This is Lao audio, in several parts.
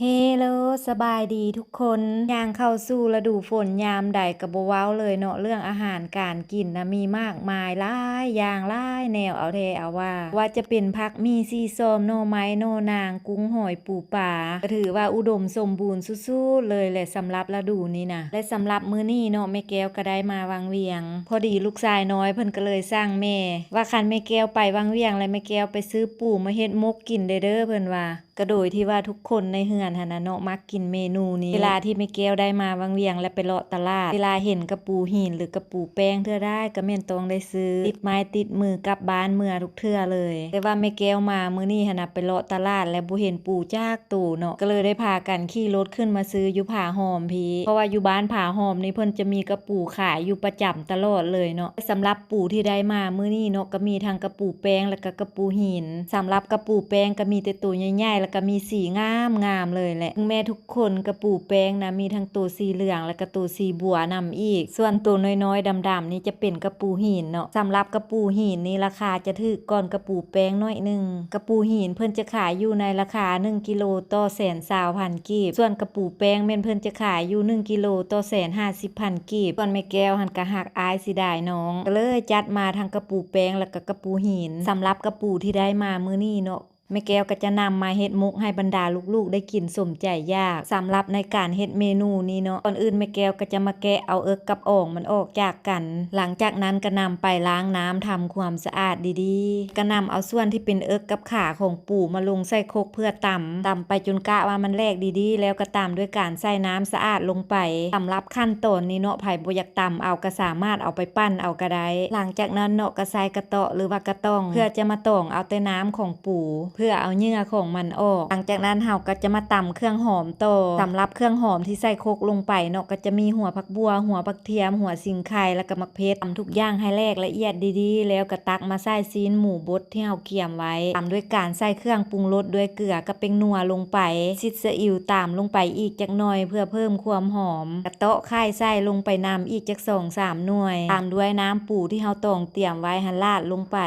ເຮໂລ ສະບາຍດີທຸກຄົນ. ຍ່າງເຂົ້າສູ່ລະດູຝົນຍາມໃດກໍບໍ່ເວົ້າເລີຍເນາະ, ເລື່ອງອາຫານການກິນນະມີມາກມາຍຫຼາຍຢ່າງຫຼາຍແນວ ເອົາແທ້ເອົາວ່າ, ວ່າຈະເປັນຜັກໝີ່ ຊີ້ຊອມ, ໜໍ່ໄມ້, ໜໍ່ນາງ, ກຸ້ງ, ຫອຍ, ປູ, ປາ ກໍຖືວ່າອຸດົມສົມບູນສຸດໆເລີຍແຫຼະ ສຳລັບລະດູນີ້ນະ. ແລະ ສຳລັບມື້ນີ້ເນາະ ແມ່ແກ້ວກໍໄດ້ມາວັງວຽງ, ພໍດີລູກຊາຍນ້ອຍເພິ່ນກໍເລີຍສັ່ງແມ່ວ່າ ຄັນແມ່ແກ້ວໄປວັງວຽງແລ້ວ ແມ່ແກ້ວໄປຊື້ປູມາເຮັດໝົກກິນແດ່ເດີ ເພິ່ນວ່າ. ກະໂດຍທີ່ວ່າທຸກຄົນໃນເຮືອນຫັ້ນນະເນາະ ມັກກິນເມນູນີ້. ເວລາທີ່ແມ່ແກ້ວໄດ້ມາວັງວຽງ ແລະ ໄປເລາະຕະຫຼາດ, ເວລາເຫັນກະປູຫີນ ຫຼື ກະປູແປ້ງເທື່ອໃດ ກະແມ່ນຕ້ອງໄດ້ຊື້ ຕິດໄມ້ຕິດມືກັບບ້ານເມືອທຸກເທື່ອເລີຍ. ແຕ່ວ່າແມ່ແກ້ວມາມື້ນີ້ຫັ້ນນະ ໄປເລາະຕະຫຼາດ ແລະ ບໍ່ເຫັນປູຈັກໂຕເນາະ, ກະເລີຍໄດ້ພາກັນຂີ່ລົດຂຶ້ນມາຊື້ຢູ່ຜາຫອມພີ້, ເພາະວ່າຢູ່ບ້ານຜາຫອມນີ້ ເພິ່ນຈະມີກະປູຂາຍຢູ່ປະຈຳຕະຫຼອດເລີຍເນາະ. ສຳລັບປູທີ່ໄດ້ມາມື້ນີ້ເນາະ ກະມີທັງກະປູແປ້ງ ແລະ ກະ ກະປູຫີນ. ສຳລັບກະປູແປ້ງກະມີແຕ່ໂຕໃຫຍ່ໆ ແລ້ວກະມີສີງາມໆເລີຍແຫຼະ ເບິ່ງແມ່ທຸກຄົນ. ກະປູແປ້ງນະມີທັງໂຕສີເຫຼືອງ ແລ້ວກະໂຕສີບົວນຳອີກ, ສ່ວນໂຕນ້ອຍໆດຳໆນີ້ຈະເປັນກະປູຫີນເນາະ. ສຳລັບກະປູຫີນນີ້ລາຄາຈະຖືກກ່ອນກະປູແປ້ງໜ້ອຍໜຶ່ງ. ກະປູຫີນເພິ່ນຈະຂາຍຢູ່ໃນລາຄາໜຶ່ງກິໂລຕໍ່ແສນຊາວພັນກີບ, ສ່ວນກະປູແປ້ງແມ່ນເພິ່ນຈະຂາຍຢູ່ໜຶ່ງກິໂລຕໍ່ແສນຫ້າສິບພັນກີບ. ສ່ວນແມ່ແກ້ວຫັ້ນກະຮັກອ້າຍເສຍດາຍນ້ອງ ກະເລີຍຈັດມາທັງກະປູແປ້ງ ແລ້ວກະກະປູຫີນ. ສຳລັບກະປູທີ່ໄດ້ມາມື້ນີ້ເນາະ ແມ່ແກ້ວກໍຈະນຳມາເຮັດໝົກໃຫ້ບັນດາລູກໆໄດ້ກິນສົມໃຈຢາກ. ສຳລັບໃນການເຮັດເມນູນີ້ເນາະ ກ່ອນອື່ນແມ່ແກ້ວກໍຈະມາແກະເອົາເອິກກັບອອງມັນອອກຈາກກັນ. ຫຼັງຈາກນັ້ນກໍນຳໄປລ້າງນ້ຳທຳຄວາມສະອາດດີໆ. ກໍນຳເອົາສ່ວນທີ່ເປັນເອິກກັບຂາຂອງປູມາລົງໃສ່ຄົກເພື່ອຕຳ. ຕຳໄປຈົນກະວ່າມັນແຫຼກດີໆ ແລ້ວກໍຕາມດ້ວຍການໃສ່ນ້ຳສະອາດລົງໄປ. ສຳລັບຂັ້ນຕອນນີ້ເນາະ ໃຜບໍ່ຢາກຕຳເອົາກໍສາມາດເອົາໄປປັ່ນເອົາກໍໄດ້. ຫຼັງຈາກນັ້ນເນາະ ກໍໃສ່ກະເຕາະ ຫຼືວ່າກະຕ່ອງ ເພື່ອຈະມາຕອງເອົາແຕ່ນ້ຳຂອງປູ ເພື່ອເອົາເຫຍື່ອຂອງມັນອອກ. ຫຼັງຈາກນັ້ນເຮົາກໍຈະມາຕຳເຄື່ອງຫອມຕໍ່. ສຳລັບເຄື່ອງຫອມທີ່ໃສ່ຄົກລົງໄປເນາະ ກໍຈະມີຫົວຜັກບົ່ວ, ຫົວຜັກທຽມ, ຫົວສີໄຄ ແລ້ວກໍໝາກເຜັດ. ຕຳທຸກຢ່າງໃຫ້ແຫຼກລະອຽດດີໆ ແລ້ວກໍຕັກມາໃສ່ຊີ້ນໝູບົດທີ່ເຮົາກຽມໄວ້ ຕາມດ້ວຍການໃສ່ເຄື່ອງປຸງລົດດ້ວຍເກືອກັບແປ້ງນົວລົງໄປ, ຊິດຊະອິ້ວຕາມລົງໄປອີກຈັກໜ່ອຍເພື່ອເພີ່ມຄວາມຫອມ, ກະເຕາະໄຂ່ໃສ່ລົງໄປນຳອີກຈັກສອງສາມໜ່ວຍ, ຕາມດ້ວຍນ້ຳປູທີ່ເຮົາຕອງຕຽມໄວ້ຫັ້ນລາດລົງໄປ.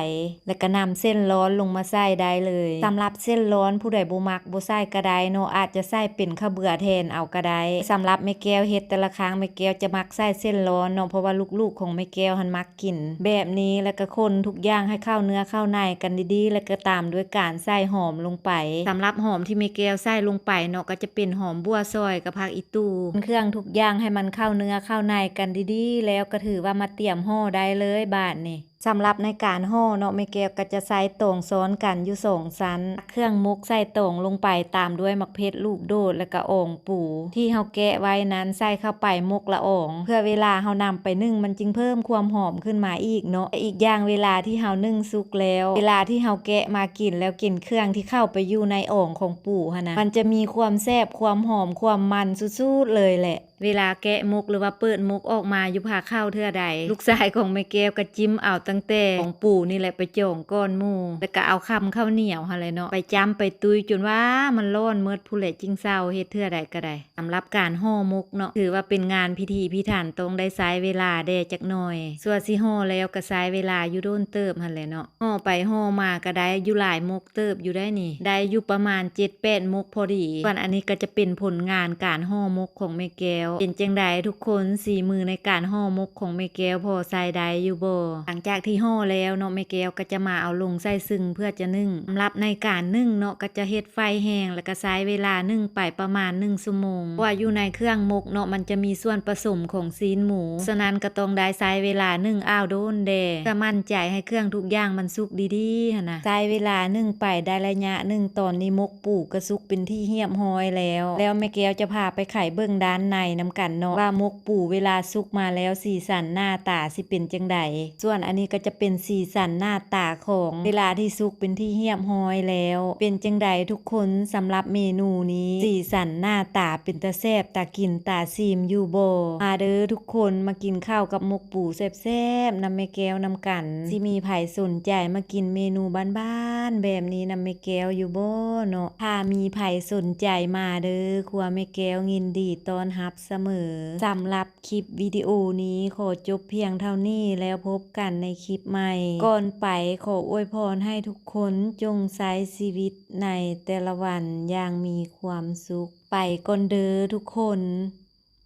ແລ້ວກໍນຳເສັ້ນລອນລົງມາໃສ່ໄດ້ເລີຍ. ສຳລັບເສັ້ນລອນຜູ້ໃດບໍ່ມັກບໍ່ໃສ່ກໍໄດ້ເນາະ, ອາດຈະໃສ່ເປັນເຂົ້າເບືອແທນເອົາກໍໄດ້. ສຳລັບແມ່ແກ້ວເຮັດແຕ່ລະຄັ້ງ ແມ່ແກ້ວຈະມັກໃສ່ເສັ້ນລອນເນາະ, ເພາະວ່າລູກໆຂອງແມ່ແກ້ວຫັ້ນມັກກິນແບບນີ້. ແລ້ວກໍຄົນທຸກຢ່າງໃຫ້ເຂົ້າເນື້ອເຂົ້າໃນກັນດີໆ ແລ້ວກໍຕາມດ້ວຍການໃສ່ຫອມລົງໄປ. ສຳລັບຫອມທີ່ແມ່ແກ້ວໃສ່ລົງໄປເນາະ ກໍຈະເປັນຫອມບົ່ວຊອຍກັບຜັກອີ່ຕູ່. ຄົນເຄື່ອງທຸກຢ່າງໃຫ້ມັນເຂົ້າເນື້ອເຂົ້າໃນກັນດີໆ ແລ້ວກໍຖືວ່າມາຕຽມຫໍ່ໄດ້ເລີຍບາດນີ້. ສຳລັບໃນການຫໍ່ເນາະ ແມ່ແກ້ວກໍຈະໃສ່ຕອງຊ້ອນກັນຢູ່ສອງຊັ້ນ, ເຄື່ອງໝົກໃສ່ຕອງລົງໄປ ຕາມດ້ວຍໝາກເຜັດລູກໂດດ ແລ້ວກໍອອງປູທີ່ເຮົາແກະໄວ້ນັ້ນໃສ່ເຂົ້າໄປໝົກລະອອງ, ເພື່ອເວລາເຮົານຳໄປໜຶ້ງ ມັນຈຶ່ງເພີ່ມຄວາມຫອມຂຶ້ນມາອີກເນາະ. ແລະ ອີກຢ່າງເວລາທີ່ເຮົາໜຶ້ງສຸກແລ້ວ ເວລາທີ່ເຮົາແກະມາກິນແລ້ວ ກິນເຄື່ອງທີ່ເຂົ້າໄປຢູ່ໃນອອງຂອງປູຫັ້ນນະ ມັນຈະມີຄວາມແຊບ ຄວາມຫອມ ຄວາມມັນສຸດໆເລີຍແຫຼະ. ເວລາແກະໝົກ ຫຼືວ່າເປີດໝົກອອກມາຢູ່ພາເຂົ້າເທື່ອໃດ ລູກຊາຍຂອງແມ່ແກ້ວກໍຈິ້ມເອົາຕັ້ງແຕ່ຂອງປູນີ້ແຫຼະໄປຈອງກ່ອນໝູ່, ແລ້ວກໍເອົາຄຳເຂົ້າໜຽວຫັ້ນແຫຼະເນາະ ໄປຈ້ຳໄປຕຸ້ຍຈົນວ່າມັນຮ້ອນໝົດພຸ້ນແຫຼະ ຈຶ່ງເຊົາເຮັດເທື່ອໃດກໍໄດ້. ສຳລັບການຫໍ່ໝົກເນາະ ຖືວ່າເປັນງານພິຖີພິຖັນ ຕ້ອງໄດ້ໃຊ້ເວລາແດ່ຈັກໜ່ອຍ. ສ່ວນຊິຫໍ່ແລ້ວກໍໃຊ້ເວລາຢູ່ດົນເຕີບຫັ້ນແຫຼະເນາະ. ຫໍ່ໄປຫໍ່ມາກໍໄດ້ຢູ່ຫຼາຍໝົກເຕີບຢູ່ໄດ໋ນີ້, ໄດ້ຢູ່ປະມານເຈັດແປດໝົກພໍດີ. ສ່ວນອັນນີ້ກໍຈະເປັນຜົນງານການຫໍ່ໝົກຂອງແມ່ແກ້ວ. ເປັນຈັ່ງໃດທຸກຄົນ, ສີມືໃນການຫໍ່ໝົກຂອງແມ່ແກ້ວພໍໃຊ້ໄດ້ຢູ່ບໍ່? ຫຼັງຈາກທີ່ຫໍ່ແລ້ວເນາະ, ແມ່ແກ້ວກໍຈະມາເອົາລົງໃສ່ຊຶງເພື່ອຈະໜຶ້ງ. ສຳລັບໃນການໜຶ້ງເນາະ, ກໍຈະເຮັດໄຟແຮງ ແລ້ວກໍໃຊ້ເວລາໜຶ້ງໄປປະມານໜຶ່ງຊົ່ວໂມງ. ເພາະວ່າຢູ່ໃນເຄື່ອງໝົກເນາະ, ມັນຈະມີສ່ວນປະສົມຂອງຊີ້ນໝູ, ສະນັ້ນກໍຕ້ອງໄດ້ໃຊ້ເວລາໜຶ້ງອ້າວໂດນແດ່ ເພື່ອໝັ້ນໃຈໃຫ້ເຄື່ອງທຸກຢ່າງມັນສຸກດີໆຫັ້ນນະ. ໃຊ້ເວລາໜຶ້ງໄປໄດ້ໄລຍະໜຶ່ງ, ຕອນນີ້ໝົກປູກໍສຸກເປັນທີ່ຮຽບຮ້ອຍແລ້ວ. ແລ້ວແມ່ແກ້ວຈະພາໄປໄຂເບິ່ງດ້ານໃນນຳກັນເນາະ, ວ່າໝົກປູເວລາສຸກມາແລ້ວ ສີສັນໜ້າຕາຊິເປັນຈັ່ງໃດ. ສ່ວນອັນນີ້ກໍຈະເປັນສີສັນໜ້າຕາຂອງເວລາທີ່ສຸກເປັນທີ່ຮຽບຮ້ອຍແລ້ວ. ເປັນຈັ່ງໃດທຸກຄົນ, ສຳລັບເມນູນີ້ ສີສັນໜ້າຕາເປັນຕາແຊບ ຕາກິນຕາຊີມຢູ່ບໍ່? ມາເດີທຸກຄົນ, ມາກິນເຂົ້າກັບໝົກປູແຊບໆນຳແມ່ແກ້ວນຳກັນ. ຊິມີໃຜສົນໃຈມາກິນເມນູບ້ານໆແບບນີ້ນຳແມ່ແກ້ວຢູ່ບໍ່ເນາະ? ຖ້າມີໃຜສົນໃຈມາເດີ, ຄົວແມ່ແກ້ວຍິນດີຕ້ອນຮັບ ສະເໝີ. ສຳລັບຄລິບວິດີໂອນີ້ຂໍຈົບພຽງເທົ່ານີ້ ແລ້ວພົບກັນໃນຄລິບໃໝ່. ກ່ອນໄປຂໍອວຍພອນໃຫ້ທຸກຄົນຈົ່ງໃຊ້ຊີວິດໃນແຕ່ລະວັນຢ່າງມີຄວາມສຸກ. ໄປກ່ອນເດີທຸກຄົນ.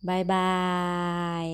ບາຍບາຍ.